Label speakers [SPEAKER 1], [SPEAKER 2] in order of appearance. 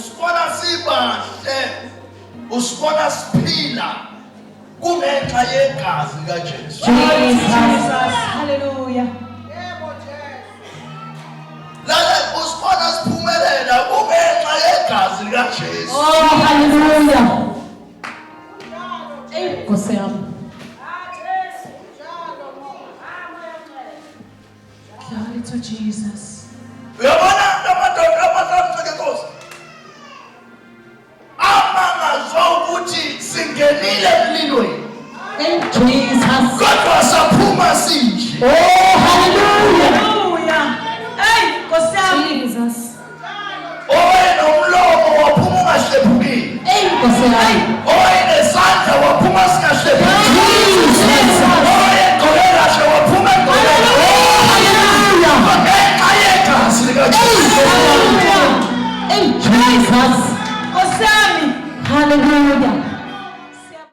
[SPEAKER 1] Usibona sibahle, usibona siphila kungenxa yegazi likaJesu.
[SPEAKER 2] Jesus. Hallelujah.
[SPEAKER 1] Lala, usibona siphumelela kungenxa yegazi likaJesu.
[SPEAKER 2] Oh, hallelujah. Ey, Nkosi yami. Glory to Jesus.
[SPEAKER 1] Uyabona, amadoda amahlanu nkosi, amangazwa ukuthi singenile emlilweni,
[SPEAKER 2] Thank Jesus.
[SPEAKER 1] kodwa saphuma sinje.
[SPEAKER 2] Oh, hallelujah.
[SPEAKER 3] Hallelujah. Hey, Nkosi yami.
[SPEAKER 2] Jesus.
[SPEAKER 1] Owayenomlomo waphuma ungahlephukile.
[SPEAKER 2] Ey, Nkosi yami.
[SPEAKER 1] Owayenesandla waphuma singahlephukile.
[SPEAKER 2] Jesus.
[SPEAKER 1] Owayegqoke kahle waphuma egqoke.
[SPEAKER 2] Oh, hallelujah.
[SPEAKER 1] Ngenxa yegazi likaJesu.
[SPEAKER 2] Hallelujah. Ey, Jesus.
[SPEAKER 3] Nkosi yami.
[SPEAKER 2] Hallelujah.